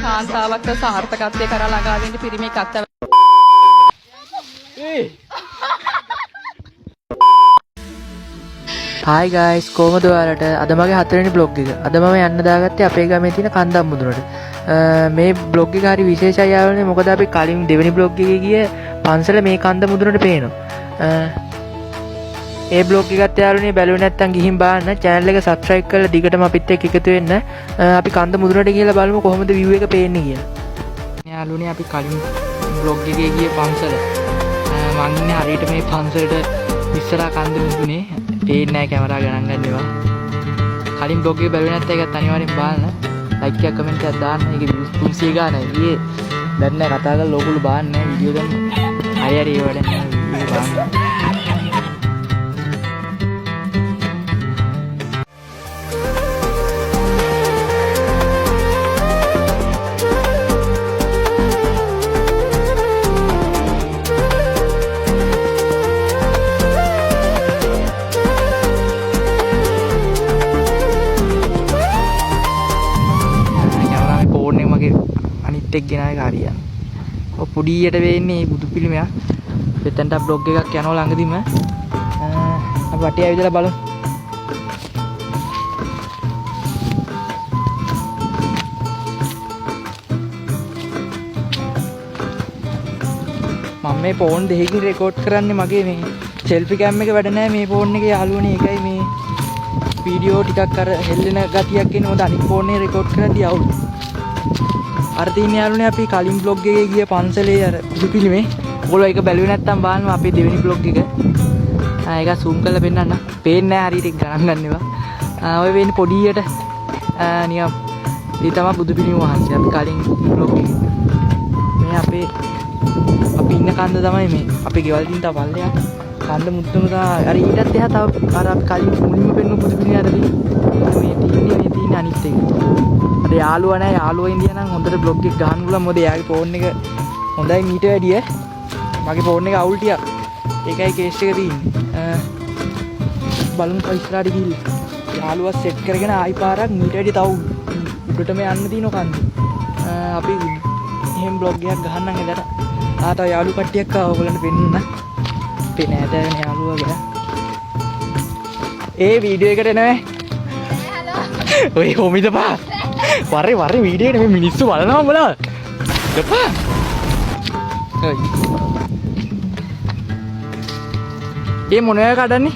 කාන්තාවක්ට සාර්ථකත්වය කරා ළඟා වෙන්න පිරිමි එකක් හායි ගයිස්, කොහමද ඔයාලට? අද මගේ හතරවෙනි බ්ලොග් එක. අද මම යන්න දාගත්තේ අපේ ගමේ තියෙන කන්දක් මුදුනට. මේ බ්ලොග් එක හරි විශේෂයි යාළුවනේ. මොකද අපි කලින් දෙවෙනි බ්ලොග් එකේ ගිය පන්සල මේ කන්ද මුදුනට පේනවා. ඒ බ්ලොග් එකත් යාළුවනේ බැලුවේ නැත්නම් ගිහින් බලන්න. චැනල් එක සබ්ස්ක්‍රයිබ් කරලා දිගටම අපිත් එක්ක එකතු වෙන්න. අපි කන්ද මුදුනට ගිහලා බලමු කොහොමද view එක පේන්නේ කියලා. යාළුවනේ, අපි කලින් බ්ලොග් එකේ ගිය පන්සල. මං ඉන්නේ හරියට මේ පන්සලට ඉස්සරහා කන්ද මුදුනේ. පේන්නේ නැහැ, කැමරා ගණන් ගන්න එපා. කලින් බ්ලොග් එක බැලුවේ නැත්නම් ඒකත් අනිවාර්යෙන් බලන්න. ලයික් එකක් කමෙන්ට් එකක් දාන්න. ඒකේ views 300 ගානයි. ඊයේ දැන් නෑ කතා කරලා ලෝකවල බලන්නේ නෑ වීඩියෝ දැම්ම. හරි හරි, ඒ වැඩක් නෑ, වීඩියෝ බලන්න. කැමරාවේ ෆෝන් එක මගේ අනිත් එක් ගෙන එක හරියන්නේ. ඔය පොඩියට වෙන්නේ මේ බුදු පිළිමයක්. එතනට බ්ලොග් එකක් යනවා ළඟදිම. අපි වටේ ඇවිදලා බලමු. මම මේ ෆෝන් දෙකකින් රෙකෝඩ් කරන්නේ. මගේ මේ සෙල්ෆි කැම් එක වැඩ නෑ මේ ෆෝන් එකේ යාළුවනේ. ඒකයි මේ වීඩියෝ ටිකක් අර හෙල්ලෙන ගතියක් එන්නේ. මොකද අනිත් ෆෝන් එකේ රෙකෝඩ් කරද්දී අවුල්. අර තියෙන යාළුවනේ අපි කලින් බ්ලොග් එකේ ගිය පන්සලේ අර බුදු පිළිමේ. ඔයගොල්ලෝ ඒක බැලුවේ නැත්තම් බලන්න අපේ දෙවෙනි බ්ලොග් එක. ඒක සූම් කරලා පෙන්නන්න. පේන්නේ නෑ හරියට, ඒක ගණන් ගන්න එපා. ඔය වෙන්නේ පොඩියට නිකන් ඒ තමයි බුදු පිළිම වහන්සේ අපි කලින් බ්ලොග් එකේ. මේ අපේ අපි ඉන්න කන්ද තමයි මේ. අපේ ගෙවල් තියෙන තව පල්ලෙහා කන්ද මුද්දම තමයි. අර ඊටත් එහා තව අර අපි කලින් මුලින්ම පෙන්නු බුදු පිළිමේ අර තියෙන්නේ. මේ තියෙන්නේ, මේ තියෙන්නේ අනිත් එක. අර යාළුවා නෑ. යාළුවා ඉඳියා නම් හොඳට බ්ලොග් එක ගහන්න පුළුවන්. මොකද එයාගේ ෆෝන් එක හොඳයි මීට වැඩිය. මගේ ෆෝන් එක අවුල් ටිකක්. ඒකයි කේස් එක තියෙන්නේ. බලමු තව ඉස්සරහට ගිහිල්ලා. යාළුවා සෙට් කරගෙන ආයි පාරක් මීට වැඩිය තව උඩටම යන්න තියෙන කන්ද. අපි එහෙම බ්ලොග් එකක් ගහන්නම් එදාට. ආ, තව යාළු කට්ටියක් ආවා, ඔයගොල්ලන්ට පෙන්නන්න. අපේ නෑදෑයන යාළුවා ගැන. ඒ වීඩියෝ එකට එනවේ. ඔය කොමිද පා? වරේ වරේ, වීඩියෝ එකට මේ මිනිස්සු බලනවා උඹලා. දපා. ඔයි. ඒ මොනවා කඩන්නේ?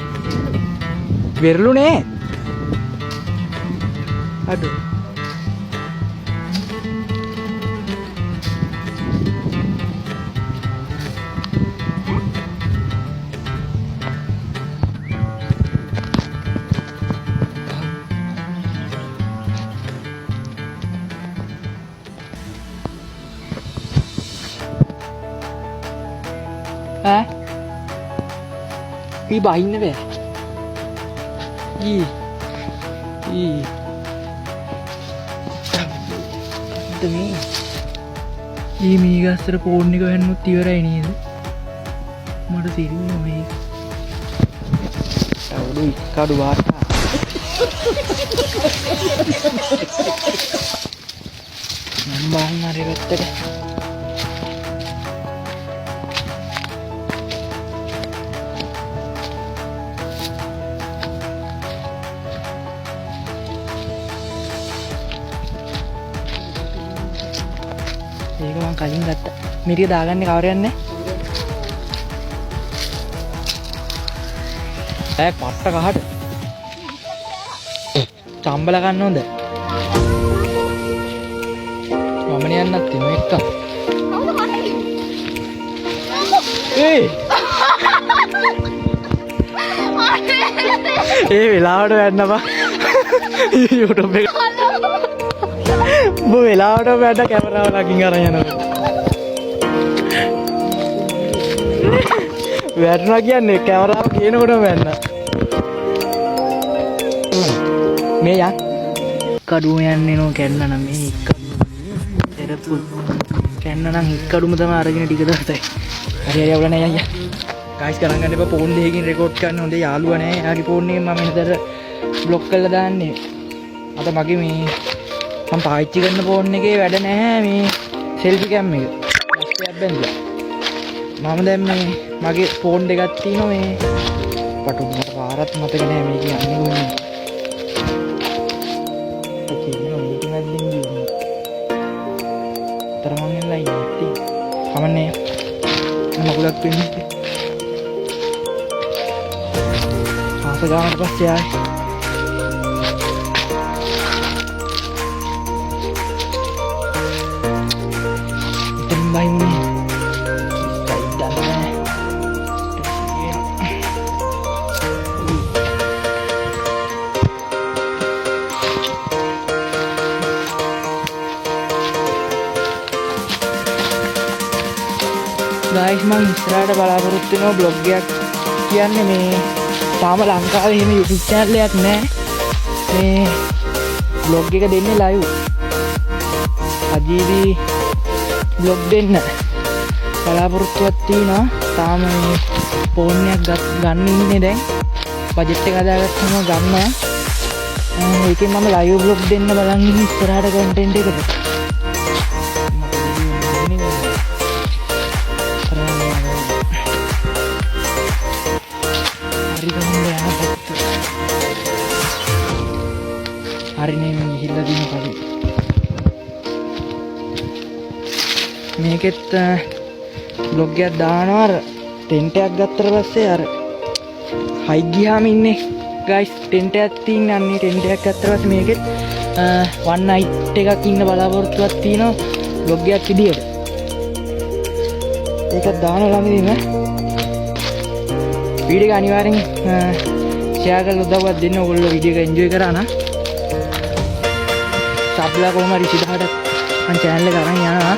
වෙරළු නෑ. අඩෝ. ඈ, ඊ බහින්න බෑ. ඊ ඊ මොකද්ද මේ? ඊ මේ ගස්සට ෆෝන් එක වැන්නොත් ඉවරයි නේද? මට තේරුණා මේක. අවුඩු ඉක්කඩු වාටා. මම බං අර පැත්තට. ඒක මං කලින් ගත්තා. මේ ටික දාගන්නේ කවර යන්නේ? ඈ, පට්ට කහට. චම්බල ගන්න හොඳ. වමන යන්නත් තියෙනවා එක්ක. ඒ ඒ වෙලාවට වැන්න බා. YouTube එක. උඹ වෙලාවට වැන්න කැමරාව ළඟින් අරන් යනවා. වැටුණා කියන්නේ කැමරාව ගේනකොටම වැන්න. මේ යන් කඩුව යන්නේ නෝ කැන්න නම් මේ එක්කඩුව එරපු කැන්න නම් එක්කඩුම තමයි අරගෙන ටික දවසයි. හරි හරි, අවුල නෑ, යන් යන්. ගයිස්, ගණන් ගන්න එපා, ෆෝන් දෙකකින් රෙකෝඩ් කරන්න හොඳ යාළුවා නෑ. එයාගේ ෆෝන් එකෙන් මම එනතර බ්ලොක් කරලා දාන්නේ. අද මගේ මේ මම පාවිච්චි කරන ෆෝන් එකේ වැඩ නැහැ මේ සෙල්ෆි කැම් එක. ලස්ටයක් බැඳලා. මම දැන් මේ මගේ ෆෝන් දෙකක් තියෙනවා මේ පටු මට පාරත් මතක නෑ මේක යන්නේ කොහොමද. ඔකේ ඉන්නවා මේක මැද්දෙන් ගියොත්. අතර මං එල්ලයි ඉන්නේ. කමන්නේ. මගුලක් වෙන්නේ. ආස ගානට පස්සේ ආයේ එතනින් බහින්නේ. ඉස්සයි දන්නේ නෑ. ගයිස් මං ඉස්සරහට බලාපොරොත්තු වෙනවා බ්ලොග් එකක් කියන්නේ මේ තාම ලංකාවේ එහෙම YouTube channel එකක් නෑ. මේ බ්ලොග් එක දෙන්නේ ලයිව්. සජීවී බ්ලොග් දෙන්න බලාපොරොත්තුවක් තියෙනවා. තාම මේ ෆෝන් එකක් ගන්න ඉන්නේ දැන්. බජට් එක හදාගත්තම ගන්නවා. ඒකෙන් මම ලයිව් බ්ලොග් දෙන්න බලන් ඉන්නේ ඉස්සරහට කන්ටෙන්ට් එකට. හරි ගමන් යන පැත්ත. හරිනේ මං ගිහිල්ලා දින කලින්. මේකෙත් බ්ලොග් එකක් දානවා අර ටෙන්ට් එකක් ගත්තට පස්සේ අර හයික් ගියාම ඉන්නේ ගයිස් ටෙන්ට් එකක් තියෙන අන්නේ ටෙන්ට් එකක් ගත්තට පස්සේ මේකෙත් වන් නයිට් එකක් ඉන්න බලාපොරොත්තුවක් තියෙනවා බ්ලොග් එකක් විදියට. ඒකත් දානවා ළඟදීම. වීඩියෝ එක අනිවාර්යෙන් ෂෙයා කරලා උදව්වක් දෙන්න ඕගොල්ලෝ වීඩියෝ එක එන්ජොයි කරා නම්. සබ්ලා කොහොම හරි 20000ට මං චැනල් එක අරන් යනවා.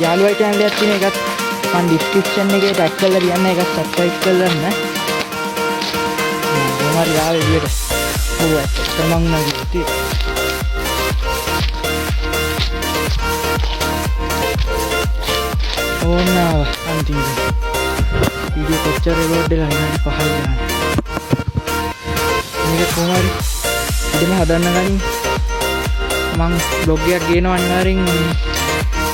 යාළුවයි චැනල් එකක් තියෙන එකත් මං ඩිස්ක්‍රිප්ෂන් එකේ ටැග් කරලා තියන්න, ඒකත් සබ්ස්ක්‍රයිබ් කරලා ගන්න. කොහොම හරි ආවේ එළියට. ඔව් ඇත්තටම මං නම් කිව්වේ. ඕන්න ආවා අන්තිමට. වීඩියෝ කොච්චර රෙකෝඩ් වෙලා විනාඩි 5යි ගානේ. මේක කොහොම හරි ඉතින් හදන්න කලින් මං බ්ලොග් එකක් ගේනවා අනිවාර්යෙන්.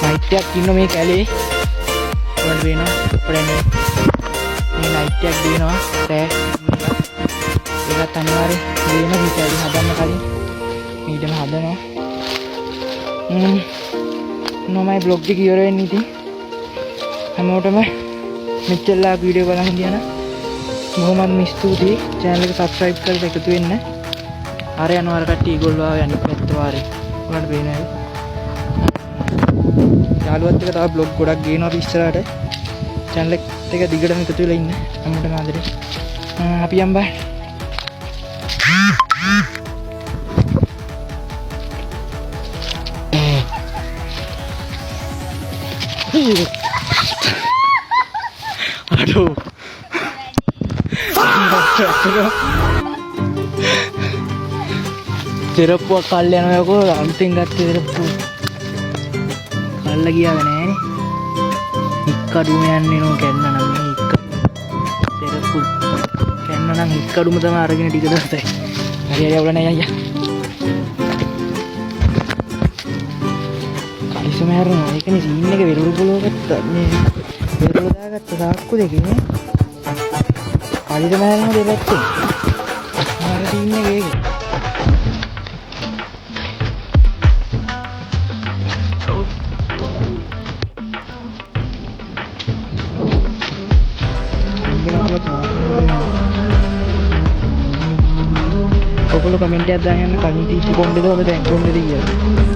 නයිට් එකක් ඉන්න මේ කැලේ. ඔයාලට පේනවා ඔයාලට මේ නයිට් එකක් ගේනවා රෑ. ඒකත් අනිවාර්යෙන් ගේනවා මේ කැලේ හදන්න කලින්. මේ ඊටම හදනවා. නොමයි බ්ලොග් එක ඉවර වෙන්නේ ඉතින්. හැමෝටම මෙච්චරලා වීඩියෝ බලන් හිටියා නම් බොහොමත්ම ස්තුතියි. චැනල් එක සබ්ස්ක්‍රයිබ් කරලා එකතු වෙන්න. අර යනවා අර කට්ටිය ඒගොල්ලෝ ආවේ අනිත් පැත්ත වාරේ. ඔයාලට පේනවද? යාළුවත් එක්ක තව බ්ලොග් ගොඩක් ගේනවා අපි ඉස්සරහට. චැනල් එකත් එක්ක දිගටම එකතු වෙලා ඉන්න. හැමෝටම ආදරේ. අපි යන් බයි. අඩෝ. තෙරප්පුවක් කල් යනවා යකෝ, අලුතෙන් ගත්ත තෙරප්පුව. කල්ල ගියාද නෑනේ. හික්කඩුම යන්නේ නෝ කැන්න නම් මේ හික්කඩුම. තෙරප්පු කැන්න නම් හික්කඩුම තමයි අරගෙන ටික දවසයි. හරි හරි අවුල නෑ අයියා. කලිසම හැරුණා. ඒකනේ සීන් එක වෙරුළු පොළොව ගත්තා. මේ වෙරුළු දාගත්ත සාක්කු දෙකේ නේ. කලිසම හැරුණා දෙපැත්තෙන්. අර සීන් එක ඒක. ඔයගොල්ලෝ කමෙන්ට් එකක් දාන්න යන්න කලින් තීච්ච කොණ්ඩේද හොඳ දැන් කොණ්ඩේද කියලා.